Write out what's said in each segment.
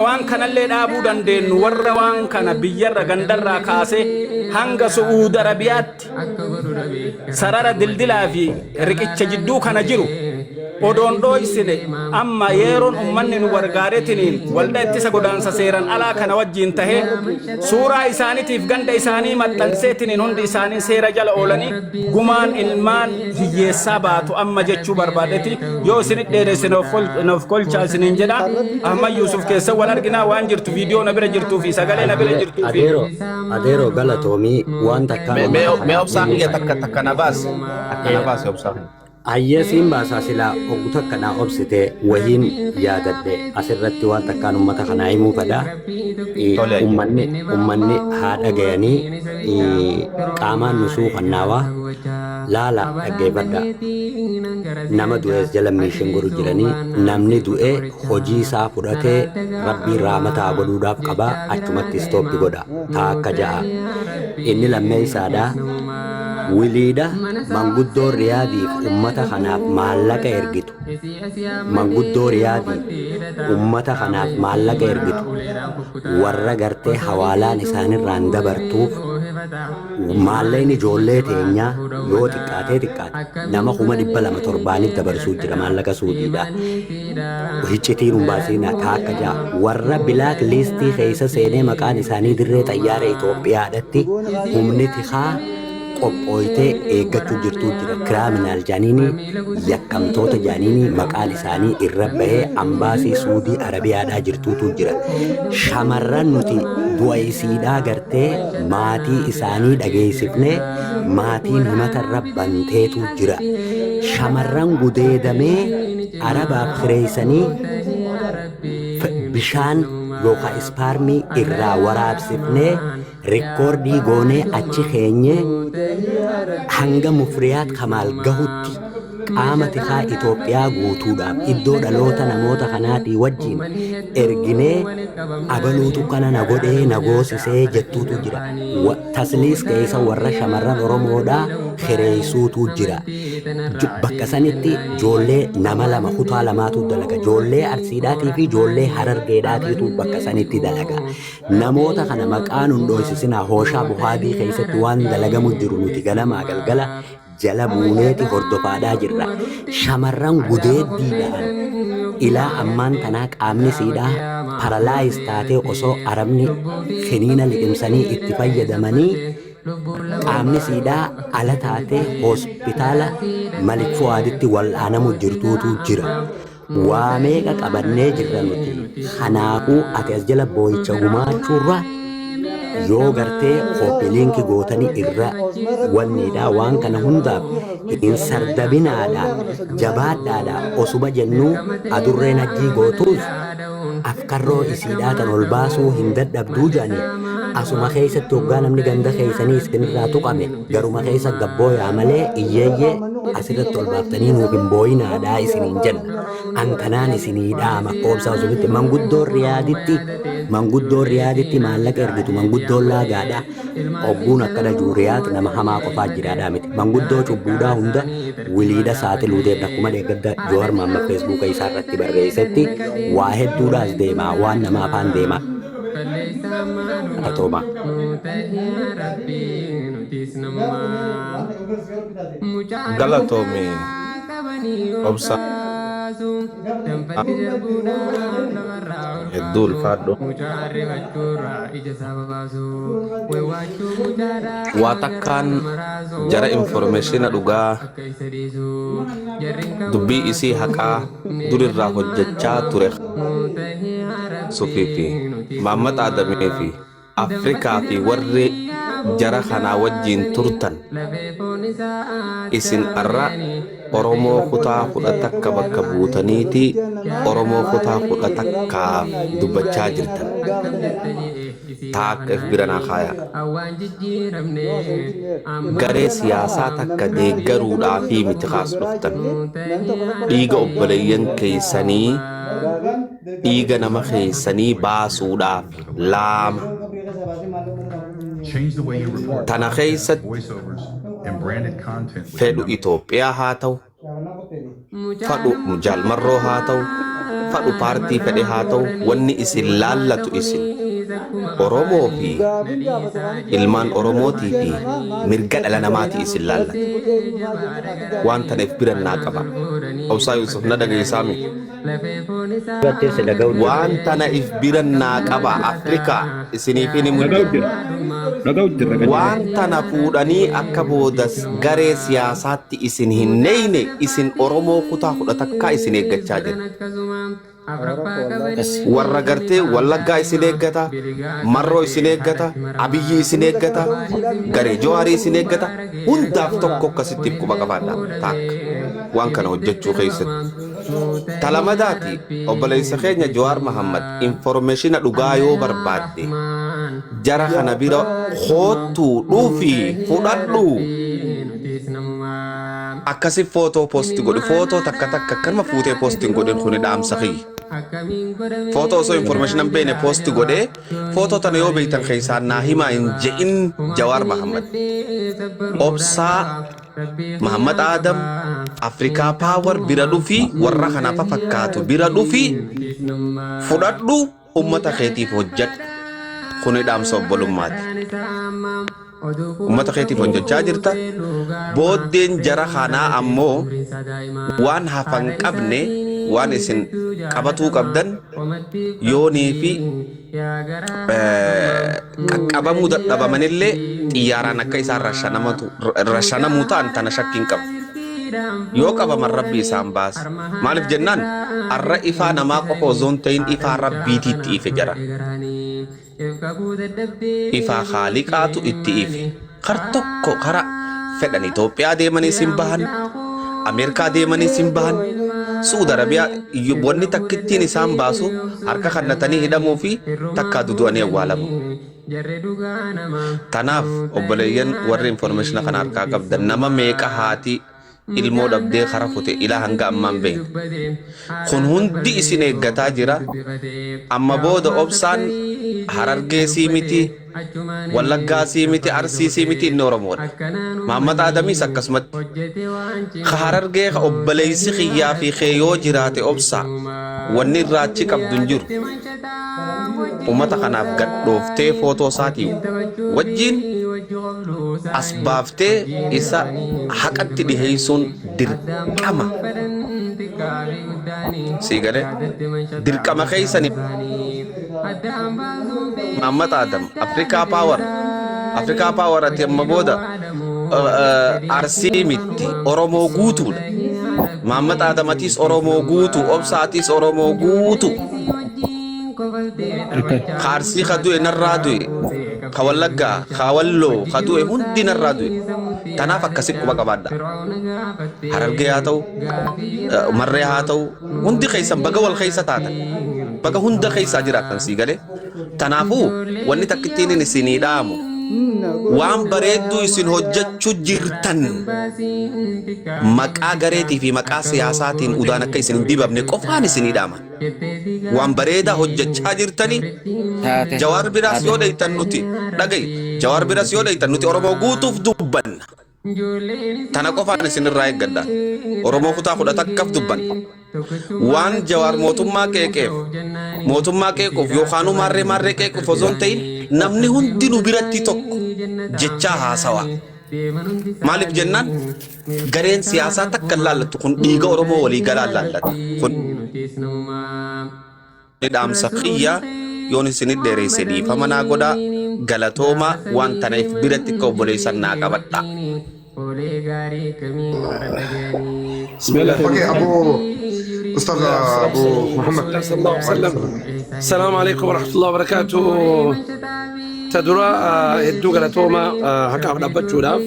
Waan kanallee dhaabuu dandeennu warra waan kana biyyarra gandarraa kaasee hanga Su'uud Arabiyaatti sarara dildilaa fi riqicha jidduu kana jiru odoon dhooysine, amma yeeroon ummanni nu gargaaretiniin walda ittisa godaansa seeran alaa kana wajjiin tahee suuraa isaanitiif ganda isaanii maxxanseetiniin hundi isaanii seera jala oolanii gumaan ilmaan hiyyeessaa baatu amma jechuu barbaadeti. Yoo isinit dheeresse noof kolchaa isiniin jedha. Ahmad Yuusuf keessa wal arginaa. Waan jirtu viidiyoo na bira jirtuu fi sagalee na bira jirtuu fi Adeero, adeero, galatoomii. Waan takkaan Mee mee uummata mee kanaaf obsaa himuu kiyya fedha. takka takka na baasi. Takka na baasi, obsaa kiyya. Ayyee, siin baasaa. Silaa oggu takka naa obsite wahiin yaadadhe. Asirratti waan takkaan uummata kanaa himuu fedha. Tole, ayyee. Ummanni haa dhagayanii, qaamaan nu suukannaawaa laala dhaggeeffadha. Nama du'ees jala miishin godhu jiranii. Namni du'e hojii isaa fudhatee Rabbiin raamataa godhuudhaaf qabaa, achumatti stop godha. Taa akka ja'a inni lammeessaadha. Wiliidha manguddoo Riyaadiif ummata kanaaf maallaqa ergitu, manguddoo Riyaadiif ummata kanaaf maallaqa ergitu, warra gartee hawaalaan isaanirraan dabartuuf, maallaqni ijoollee teenyaa yoo xiqqaatee xiqqaate nama 200,000 torbaanit dabarsuu jira maallaqa Suudiidha. Hiccitiin hin baasina. Taakka ja'a warra black listii keessa seenee maqaan isaanii dirree xayyaara Itoophiyaadhatti humni tikaa qophooytee eeggachuu jirtuu jira. Criminal jaaniini, yakkamtoota jaaniini, maqaan isaanii irra bahee ambaasii Suudii Arabiyaadhaa jirtuutu jira. Shamarran nuti du'a isiidhaa gartee maatii isaanii dhageessifnee maatiin himata irra banteetu jira. Shamarran gudeedamee Arabaaf kireessanii bishaan yookaan spermii irraa waraabsifnee record goonee achi keenyee hanga Mufriyaat Kamaal gahutti qaama tikaa Itoophiyaa guutuudhaaf iddoo dhaloota namoota kanaatii wajjin erginee abaluutu kana na godhee na goosisee jettuutu jira. Tasliis keessa warra shamarran Oromoodhaa kireessuutu jira. Bakka sanitti ijoollee nama lama kutaa lamaatu dalaga. Ijoollee Arsiidhaatii fi ijoollee Harargeedhaatiitu bakka sanitti dalaga. Namoota kana maqaa nun dhoysisinaa. Hooshaa Buhaadii keessatti waan dalagamu jiru nuti ganamaa galgala jala buuneeti hordofaadhaa jirra. Shamarran gudeeddiidhaan ilaa ammaan tanaa qaamni siidhaa paralyze taatee, osoo Arabni kiniina liqimsanii itti fayyadamanii qaamni siidhaa ala taatee hospitaala Malik Fu'aaditti wal'aanamu jirtuutu jira. Waa meeqa qabannee jirra nuti. Kanaafuu ati as jala boo'icha gumaachuurra yoo gartee copy link gootanii irra wanniidha. Waan kana hundaaf hin sardabinaadha, jabaadhaadha. Osuma jennuu adurreen hajjii gootuus afkarroo isiidhaa tan ol baasuu hin dadhabduu jedhanii. Asuma keessatti hoggaa namni ganda keessanii isinirraa tuqame garuma keessa gabbooyaa malee iyyeeyyee asirratti ol baaftanii nuuf hin booyinaadha isiniin jenna. An kanaan isinii dhaama koobsaa osumitti. Manguddoon Riyaaditti maallaqa ergitu, manguddoon laagaadha. Ogguun akkana jiru Riyaad nama hamaa qofaa jiraadhaa miti. Manguddoo cubbuudhaa hunda wiliidha saaxiluu deemna. Akkuma deeggadda Joowar Maamma Feesbuuka isaa irratti barreessetti waa hedduudhaas deema, waan nama afaan deema. Atooma. Galatoomi, obsa hedduu ulfaadhu. Waa takkaan jara informationa dhugaa dubbii isii haqaa durirraa hojjechaa ture Sufii fi Maammat Adamee fi Afrikaa fi warri jara kanaa wajjiin turtan, isin arra Oromoo kutaa 11 bakka buutaniiti Oromoo kutaa 11f dubbachaa jirtan. Taakka if bira naa kaayaa. Garee siyaasaa takka deeggaruudhaafii miti kaas dhuftan. Dhiiga obboleeyyan keessanii, dhiiga nama keessanii baasuudhaaf laama. Tana keessatti fedhu Itoophiyaa haa ta'u, fadhu Jaalmarroo haa ta'u, Fadhu paartii fedhe haa ta'u, wanni isin laallatu isin Oromoo fi ilmaan Oromootii fi mirga dhala namaati isin laallata. Waan tana if biran naa qaba. Obsaa Yusuf, na dhageessaami. Irratti si dhaga'u jira. Waan tana if biran naa qaba. Afrikaa isiniif ni Dhaga'u mudda. jira. Dhaga'u jirra qajeelaa. Waan tana fuudhanii akka boodas garee siyaasaatti isin hin neeyne. Isin Oromoo kutaa 11 isin eeggachaa jira. Warra gartee Wallaggaa isin eeggata, Marroo isin eeggata, Abiyyi isin eeggata, garee Jawaarii isin eeggata. Hundaaf tokko akkasitti quba qabaadha. Taakka waan kana hojjechuu keessatti. Talamadaati, obboleessa keenya Jawaar Mahammad, information dhugaa yoo barbaadde jara kana bira koottuu dhuufii fudhadhu. Akkasi footoo post godhu, footoo takka takka akkanuma fuutee post hin godhin. Kuni dhaamsa kiyya. Footoo osoo information hin beekne post godhee, footoo tana yoo beektan keessaan naa himaa hin je'in. Jawaar Mahammad, Obsaa, Mahammad Adam, Afrikaa Power bira dhufii, warra kanafa fakkaatu bira dhufii fudhadhu, ummata keetiif hojjedhu. Kuni dhaamsa obbolummaati. Ummata keetiif hojjechaa jirta. Booddeen jara kanaa ammoo waan hafan qabne, waan isin qabatuu qabdan, yoonii fi qaqqabamuu dadhabamanillee xiyyaaraan akka isaan rashanamuu ta'an tana shakkiin qabu. Yoo qabaman Rabbi isaan baasa. Maaliif jennaan, arra ifaa namaa qofa osoo hin ta'in ifaa Rabbiitiitti ife jara. Ifaa Haaliqaatu itti ife. Kar tokko kara fedhan Itoophiyaa deemanii sin bahan, Ameerikaa deemanii sin bahan, Suudi Arabiyaa, wanni takkittiin isaan baasu harka kannatanii hidhamuu fi takkaa dudu'anii awwaalamu. Tanaaf obboleeyyan, warri information kana harkaa qabdan, nama meeqa haati ilmoo dhabdee kara fute ilaa hanga ammaan beekne. Kun hundi isin eeggataa jira. Amma booda Obsaan Harargeesii miti, Wallaggaasii miti, Arsiisii miti, inni Oromoodha. Mahammad Adamiis akkasumatti. Ka Harargee ka obboleessi kiyyaa fi kee yoo jiraate, Obsaa, wanni irraa achi qabdu hin jiru. Uummata kanaaf gadhooftee footoo isaatii wajjin as baaftee isa haqatti dhiheessuun dirqama. Sii galee, dirqama keessani. Mahammad Adam, Afrikaa Power, Afrikaa Power, ati amma booda Arsii miti, Oromoo guutuudha. Mahammad Adamatiis Oromoo guutuu, Obsaatiis Oromoo guutuu. Ka Arsii ka du'e narraa du'e, ka Wallaggaa, ka Walloo ka du'e hundi narraa du'e. Tanaaf akkasi quba qabaadha. Harargee haa ta'u, Marree haa ta'u, hundi keessan baga wal keessa taatan. Baga hunda keessaa jiraattan, sii galee. Tanaafuu wanni takkittiin isinii dhaamu, waan bareedduu isin hojjechuu jirtan maqaa gareetii fi maqaa siyaasaatiin udaan akka isin hin dibamne qofaan isinii dhaama. Waan bareedaa hojjechaa jirtanii Taate. Jawaar biraas yoo dheeytan, nuti dhagayi, Jawaar biraas yoo dheeytan, nuti Oromoo guutuuf dubbanna. Tana qofaan isinirraa eeggadha. Oromoo kutaa 11f dubbanna. Waan Jawaar mootummaa qeeqeef, mootummaa qeequuf yookaan maarree maarree qeequuf osoo hin ta'in, namni hundi nu biratti tokko jechaa haasawaa. Maaliif jennaan, gareen siyaasaa takka hin laallattu, kun dhiiga Oromoo walii galaan laallata. Kun dhaamsa kiyya. Yoon isinit dheeresse dhiifama naa godhaa. Galatooma. Waan tana if biratti akka obboleessan naa qabadha. بسم الله. Okay, ابو استاذ ابو محمد. صلى الله عليه وسلم. السلام عليكم ورحمة الله وبركاته. Ta dura hedduu galatooma. Haqaaf dhaabbachuudhaaf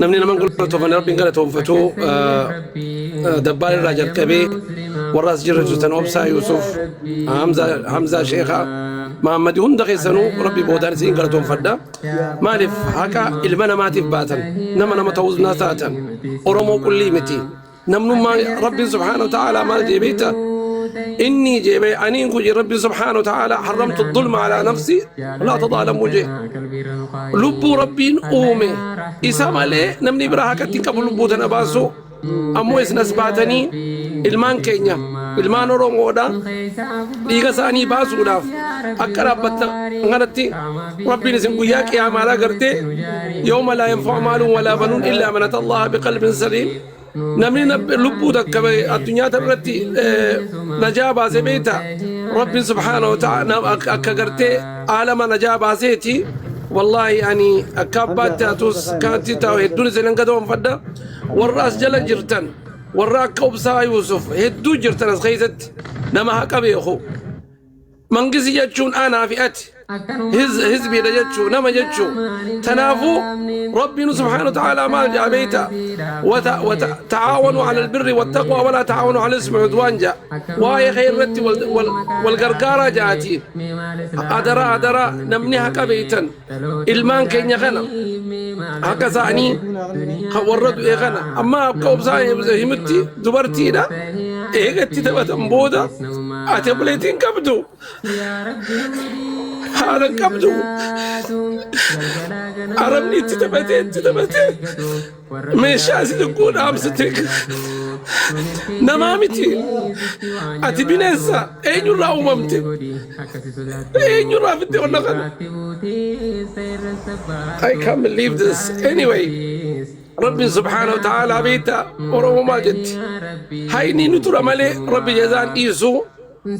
namni nama galatoofan Rabbiin galatoonfatu. Dabbaan irraa jalqabee warra as jirra jirtan, Obsaa, Yusuf, Hamzaa, Sheekhaa Mahammadi, hunda keessanuu Rabbi boodaan isin galatoonfadha. Maaliif, haqa ilma namaatiif baatan, nama nama ta'uus na taatan. Oromoo qullii miti namnummaa. Rabbiin سبحانه وتعالى maal jee beekta? إني جيبي أنين كجي ربي سبحانه وتعالى حرمت الظلم على نفسي لا تظالموا جي. Lubbuu Rabbiin uume isa malee namni biraa haqatti qabu lubbuu tana baasu. Ammoo isin as baatanii ilmaan keenya Ilmaan Oromoodha dhiiga isaanii baasuudhaaf akka dhaabbattan kanatti Rabbiin isin guyyaa qiyaamaadhaa gartee yawma laa yanfa'u maalun walaa banuun illaa man ata Allaha biqalbin saliim. Namni lubbuu takka addunyaa irratti najaa baase beekta, Rabbiin subhaanahu wa ta'ala akka gartee aalama najaa baaseeti. Wallaahi ani akka abbaatti hatus kanatti ta'u hedduun isin gatoonfadha. Warra as jala jirtan, warra akka Obsaa Yuusuf hedduu jirtan as keessatti, nama haqa beeku. Mangisi jechuun anaa fi ati hizbiidha jechuu, nama jechuu. Tanaafuu Rabbiin subhaanahu wa ta'ala maal jaa beeyta? Ta'aawanuu ala albirri wattaqwaa walaa ta'aawanuu ala ismi udwaan jaa. Waa'ee khayrratti wal gargaaraa jaati. Adara, adara, namni haqa beeytan ilmaan keenya kana haqa isaanii kan warra du'e kana amma akka Obsaa himutti dubartiidha. Eegatti taphatan booda ati obboleettiin qabdu, haala qabdu, arabni itti taphatee itti taphatee meeshaa si xiqqoo dhaamsite. Namaa miti, ati bineensa. Eenyurraa uumamte? Eenyurraa fidde wanna kana? I can't believe this. Anyway, Rabbiin subhaanahu wa ta'ala beekta, Oromoo maal jetti? Hayni nu tura malee Rabbi jazaan dhiisu.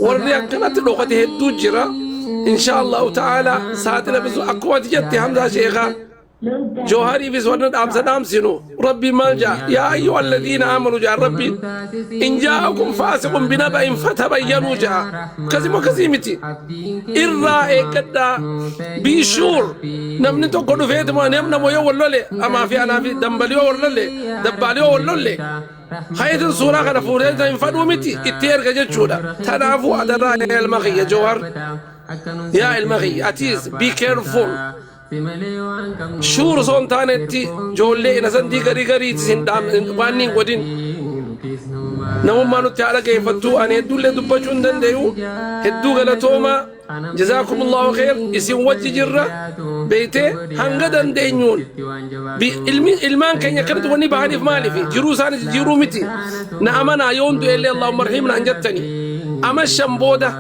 Warri akkanatti dhokate hedduu jira. Insha Allahu ta'ala saaxila bisu. Akkuma ati jette, Hamzaa Sheekaa, Joohariifis warra dhaamsa dhaamsinu, Rabbi maal jaa? Yaa ayyuha alladhiina aamanu jaa Rabbi, in jaa'akum faasiqun binaba'in fatabayyanuu jaa. Akkasimo akkasii miti? Irraa eeggadhaa, be sure. Namni tokko dhufeetuma nama yoo wal lole, amaa fi anaa fi dambalii yoo wal lolle, dabbaalii yoo wal lolle, hayitin suuraa kana fuudhee hin fadhuu miti itti erga jechuudha. Tanaafuu adaraa, yaa ilma kiyya Jawhar, yaa ilma kiyya, atiis be careful. Sure osoo hin taanetti ijoollee inasantii garii gariitis hin waan hin godhin. Namummaa nutti haala geeffattu. Ani hedduullee dubbachuu hin danda'u. Hedduu galatoomaa, jazaakumullahu kheer. Isin wajji jirra beeytee hanga dandeenyuun. Ilmaan keenya akkanatti wanni bahaniif maaliif? Jiruu isaanii jijjiiruu miti. Na amanaa, yoon du'ellee Allahumma arhimna hin jettani. Ama 5 booda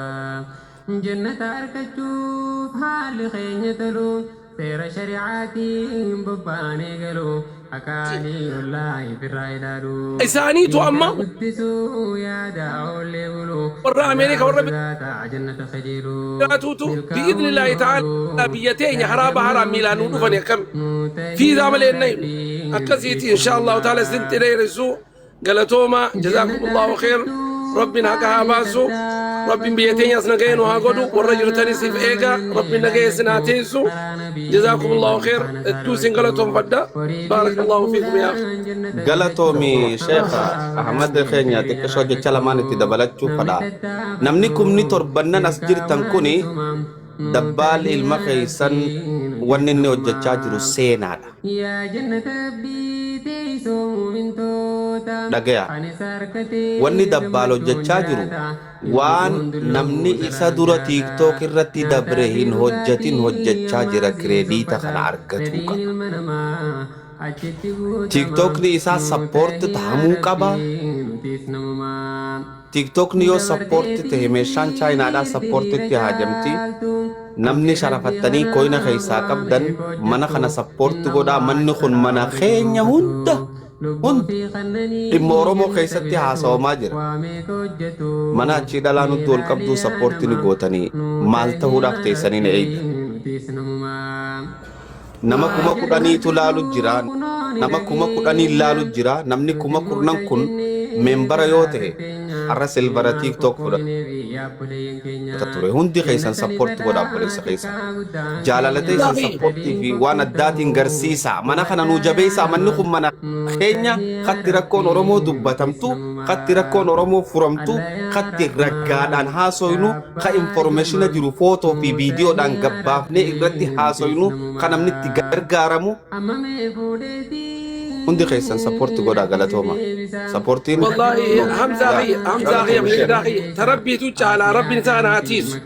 Jannata argachuuf haalli keenya tolu, seera shari'aatiin bobba'anii galu, akaalii ollaa ifirraa ilaalu. Isaaniitu amma guddisuu yaada oollee bulu. Warra Ameerikaa, warra sodaata jannata kajeelu. biraatuutu bi'idhnillaahi ta'ala biyya teenya karaa baharaan miilaan nuu dhufani. Akkam fiizaa malee hin naynu akkasiiti. Insha Allahu ta'ala isin dheeressu. Galatooma, jazaakumullahu kheer. Rabbiin haqa haa baasu. Rabbiin biyya teenyas nagaya nu haa godhu. Warra jirtanisiif eega Rabbiin nagaya isin haa teessu. Jazaakumullahu kheer, hedduu isin galatoonfadha. Baarakallahu fiikum yaa akhi. Galatoomi, Sheekh Ahmad keenya. Xiqqishoo jecha lamaan itti dabalachuu fadha. Namni kumni torbannan as jirtan kuni, dabbaalli ilma keeysan wanni inni hojjechaa jiru seenaadha. Yaa jannata Rabbii teessoo muumintoota. Dhagaya. Anis harkatee Wanni dabbaal hojjechaa jiru waan namni isa dura TikTok irratti dabre hin hojjetin hojjechaa jira. Credit kana argatuu qaba. Ilma namaa achitti guutama. TikTokni isaa support tahamuu qaba. Nutis namumaa. TikTokni yoo support tahe, meeshaan Chaayinaadhaa supportitti haajamti. Namni sharafattanii coin keessaa qabdan mana kana support godhaa. Manni kun mana keenya hunda hunda. Dhimma Oromoo keessatti haasawamaa jira. Mana achii dhalaa nutti ol qabduu support ni gootanii maal ta'uudhaaf teessanii na eeyda. Nama 10,000tu laalu jira. Nama 10,000 laalu jira. Namni 10,000 kun member yoo ta'e, har'a silver TikTok fudhata ture. Hundi keessan support godha obboleessa keessan. Jaalala teessan supportii fi waan addaatiin garsiisa. Mana kana nuu jabeessaa. Manni kun mana keenya katti rakkoon Oromoo dubbatamtu, katti rakkoon Oromoo furamtu, katti raggaadhaan haasoynu, ka information jiru footoo fi viidiyoodhaan gabbaafnee irratti haasoynu, ka namni itti gargaaramu. Hundi keessan support godhaa. Galatooma. Supportiin والله همزة أخي، همزة أخي، أخي أخي، تربي على ربي إنسان هاتيس،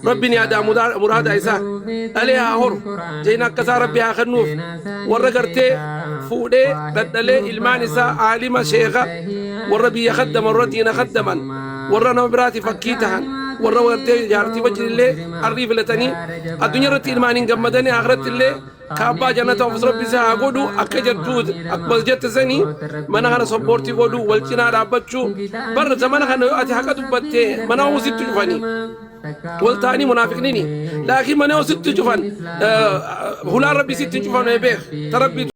ربي يا مراد إسا عليها هور جينا كسا ربي آخر ورا قرتي فودي بدلي ilmaan isaa aalima sheekha warra biyya khaddaman, warra diina khaddaman. Warra nama biraatiif fakkii tahan, warra gartee jaartii wajjin illee arrii filatanii addunyaa irratti ilmaaniin gammadanii akhiratti illee kaabbaa jannata of Rabbi isa haa godhu. Akka jettu, akkuma jette sanii, mana kana support godhu, wal cinaa dhaabbachuu. Bar zamana kana yoo ati haqa dubbatte mana sitti cufanii wal ta'anii munaafiqnini, laakiin mana yoo sitti cufan, hulaan Rabbi sitti hin cufamne beek ta Rabbi.